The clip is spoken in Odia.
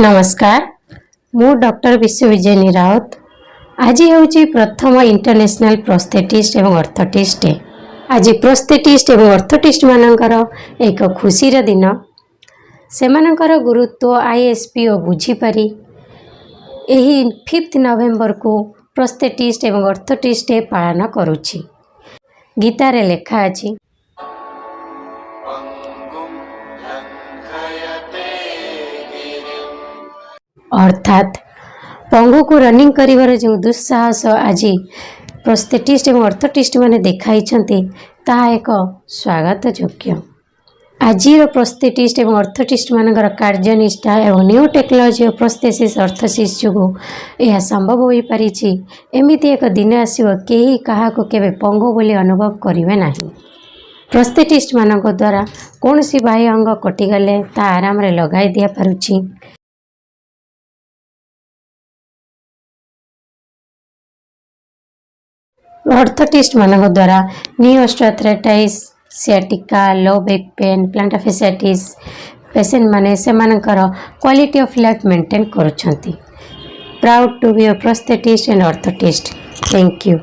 ନମସ୍କାର, ମୁଁ ଡକ୍ଟର ବିଶ୍ୱବିଜୟିନୀ ରାଉତ। ଆଜି ହେଉଛି ପ୍ରଥମ ଇଣ୍ଟରନ୍ୟାସନାଲ ପ୍ରୋସ୍ଥେଟିଷ୍ଟ ଏବଂ ଅର୍ଥୋଟିଷ୍ଟ ଡେ। ଆଜି ପ୍ରୋସ୍ଥେଟିଷ୍ଟ ଏବଂ ଅର୍ଥୋଟିଷ୍ଟ ମାନଙ୍କର ଏକ ଖୁସିର ଦିନ। ସେମାନଙ୍କର ଗୁରୁତ୍ୱ ଆଇଏସ୍ପିଓ ବୁଝିପାରି ଏହି 5th ନଭେମ୍ବରକୁ ପ୍ରୋସ୍ଥେଟିଷ୍ଟ ଏବଂ ଅର୍ଥୋଟିଷ୍ଟ ଡେ ପାଳନ କରୁଛି। ଗୀତାରେ ଲେଖା ଅଛି, ପଙ୍ଗୁଁ ଲଙ୍ଘୟତେ ଗିରିମ୍। ଅର୍ଥାତ୍ ପଙ୍ଗୁକୁ ରନିଂ କରିବାର ଯେଉଁ ଦୁଃସାହସ ଆଜି ପ୍ରୋସ୍ଥେଟିଷ୍ଟ ଏବଂ ଅର୍ଥୋଟିଷ୍ଟ ମାନେ ଦେଖାଇଛନ୍ତି, ତାହା ଏକ ସ୍ୱାଗତ ଯୋଗ୍ୟ। ଆଜିର ପ୍ରୋସ୍ଥେଟିଷ୍ଟ ଏବଂ ଅର୍ଥୋଟିଷ୍ଟ ମାନଙ୍କର କାର୍ଯ୍ୟନିଷ୍ଠା ଏବଂ ନ୍ୟୁ ଟେକ୍ନୋଲୋଜି ଓ ପ୍ରୋସ୍ଥେସିସ୍ ଅର୍ଥୋସିସ୍ ଯୋଗୁଁ ଏହା ସମ୍ଭବ ହୋଇପାରିଛି। ଏମିତି ଏକ ଦିନ ଆସିବ, କେହି କାହାକୁ କେବେ ପଙ୍ଗୁ ବୋଲି ଅନୁଭବ କରିବେ ନାହିଁ। ପ୍ରୋସ୍ଥେଟିଷ୍ଟ ମାନଙ୍କ ଦ୍ୱାରା କୌଣସି ବାହ୍ୟ ଅଙ୍ଗ କଟିଗଲେ ତାହା ଆରାମରେ ଲଗାଇ ଦିଆପାରୁଛି। ଅର୍ଥୋଟିଷ୍ଟ ମାନଙ୍କ ଦ୍ୱାରା knee osteoarthritis, sciatica, low back pain, plantar fasciitis patient ମାନେ ସେମାନଙ୍କର କ୍ୱାଲିଟି ଅଫ୍ ଲାଇଫ୍ ମେଣ୍ଟେନ୍ କରୁଛନ୍ତି। Proud to be a prosthetist and orthotist. Thank you.